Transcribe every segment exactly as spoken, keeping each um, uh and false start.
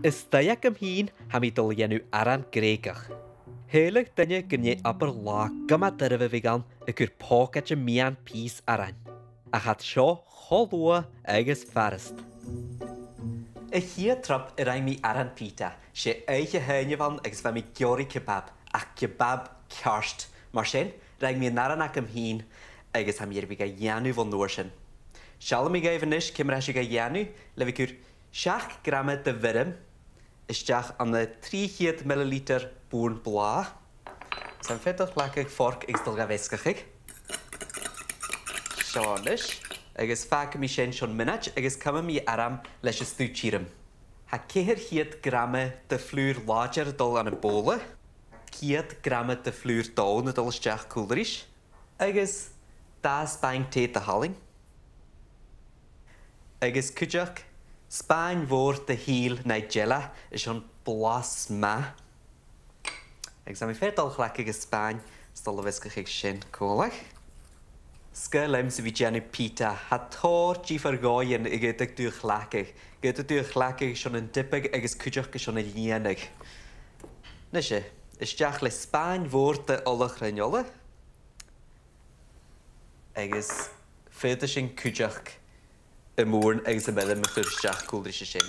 A-staigh agam fhìn, tha mi a' dol a dhèanamh aran Grèigeach. Shaoileadh duine gun e obair-latha gu math doirbh a bhiodh ann a' cur pòcaid am meadhan pìos arain. Ach tha iad seo cho luath agus furasta. A' chiad trup a rinn mi aran pita, 's e oidhche Haoine a bh' ann agus bha mi ag iarraidh kebab, ach kebab ceart. Mar sin, rinn mi an aran agam fhìn agus tha mi air a bhith ga dhèanamh bhon uair sin. Seallaidh mi dhuibh a-nis ciamar a tha seo ga dhèanamh, le bhith a' cur seachd grama de bhioram a-steach ann an trì cheud millilitear bùrn blàth. 'S tha mi a' faireachdainn gu bheil forc agus dol ga mheasgachadh. Seo a-nis. Agus fàgaidh mi sin son mionaid agus cumaidh mi orm leis an stuth tioram. Tha ceithir cheud grama de flùr làidir a' dol ann am bobhla, ceud grama de flùr donn a' dol a-steach còmhla ris, agus dà spàin tì de shalainn. Agus cuideachd, spàin mhòr de shìol Nigella, is e sin blas math. Agus tha mi fhèin a' dol a chleachdadh an spàin, is a' dol a mheasgachadh sin còmhla. 'S caomh leamsa a bhith a' dèanamh pita, tha tòrr diofar dhòighean a dh'fhaodadh tu a chleachdadh. Dh'fhaodadh tu a chleachdadh son an dipeadh agus cuideachd son an lìonadh. Nise, a-steach le spàin mhòr de ola chruinn-ola. Agus faodaidh sinn cuideachd am bùrn agus am bioram a chur a-steach còmhla ris an sin.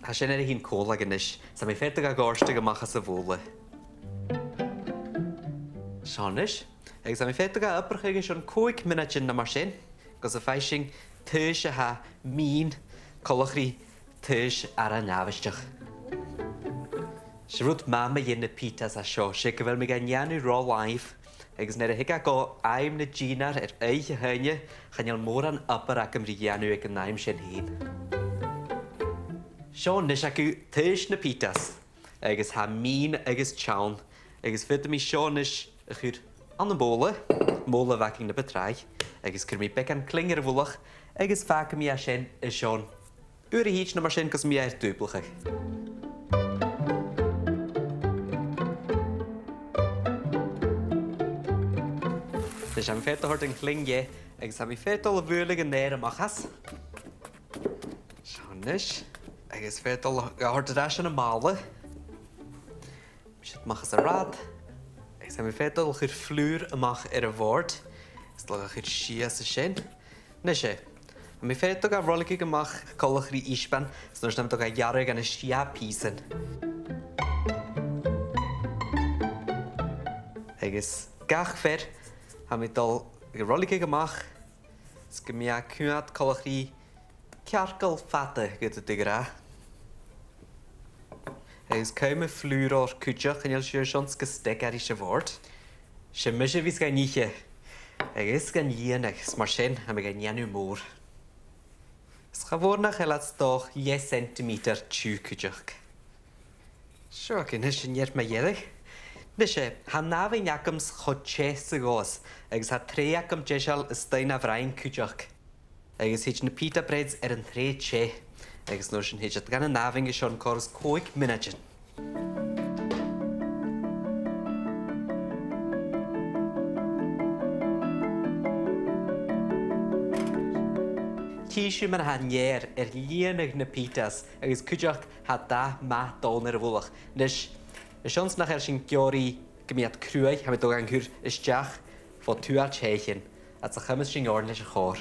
Tha sin air a thighinn còmhla a-nis, 's tha mi a' faireachdainn ga ghoirteachadh a-mach às a' bhobhla. Seo a-nis. Agus tha mi a' faireachdainn ga obrachadh airson còig mionaidean no mar sin, gus am faigh sinn taois a tha mìn coltach ri taois arain àbhaisteach. 'S e rud math mu dheidhinn na pitas a tha seo, 's e gu bheil mi gan dèanamh ro làimh, agus nuair a thig e gu àm na dìnnear air oidhche Haoine, chan eil mòran obair agam ri dhèanamh aig an àm sin fhèin. Seo a-nis agaibh taois na pitas, agus tha mìn agus teann, agus faodaidh mi seo a-nis a chur ann am bobhla, am bobhla a bh' againn na bu tràithe, agus cuiridh mi beagan cling air a' mhullach, agus fàgaidh mi e sin airson uair a thìde no mar sin gus am bi e air dùblachadh. Nise, tha mi fhèin a' toirt an cling dheth, agus tha mi fhèin a' dol a bhualadh an èadhar a-mach às. Seo a-nis, agus fhèin a' dol a thoirt air ais ann am màla. Siud a-mach às an rathad. Agus tha mi fhèin a' dol a chur flùr a-mach air a' bhòrd. Is a' dol ga chur sìos an sin. Nise, tha mi fhèin a' dol ga roiligeadh a-mach coltach ri isbean, is an uair sin tha mi a' dol ga ghearradh dha na sia pìosan. Agus gach fear, tha mi a' dol ga roiligeadh a-mach, is gum bi e a' coimhead coltach ri cearcall fada, gu dè thug e. Agus cumaidh flùr oirre cuideachd, chan eil sibh airson gu stick e ris a' bhòrd. 'S e mise a bhios gan ithe, agus gan lìonadh, is mar sin, tha mi gan dèanamh mòr. Is cha mhòr nach eil e 's dòcha leth centimeter tiugh cuideachd. Seo agaibh a-nis an fhear mu dheireadh. Nise, tha an àmhainn agamsa cho teth 's a ghabhas, agus tha treidhe agam deiseil a-staigh na bhroinn cuideachd. Agus thèid na pita breads air an treidhe teth, agus an uair sin thèid iad dhan an àmhainn airson còrr is còig mionaidean. Chì sibh mar a tha an fhear air lìonadh na pitas, agus cuideachd tha dath math donn air a' mhullach. Nis, airson 's nach eil sinn ag iarraidh gum bi iad cruaidh, tha mi a' dol gan cur a-steach fo tuath an taighe, agus a chumas sinn oirnn leis a' chòrr.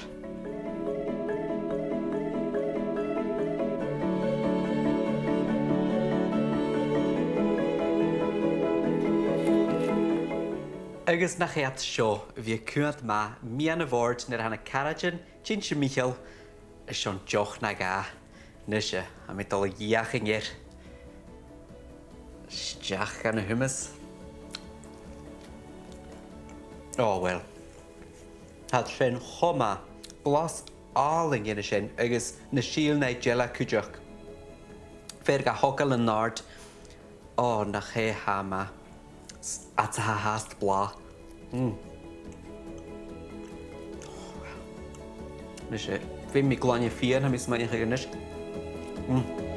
Agus nach e iad seo a bhith a' coimhead math meadhan a' bhòrd nuair a tha na caraidean a' tighinn timcheall airson deoch no dhà. Nise, tha mi a' dol a dh'fheuchainn air. A-steach dhan a' hummus. Oh, well. Tha sin cho math. Blas àlainn a tha sin, agus na sìl Nigella cuideachd. Fear ga thogail an-àird. Oh, nach e tha e math. S-, agus tha e fhathast blàth. Mm. Nise, feumaidh mi glainne fìon, tha mi a' smaoineachadh a-nis. Mm.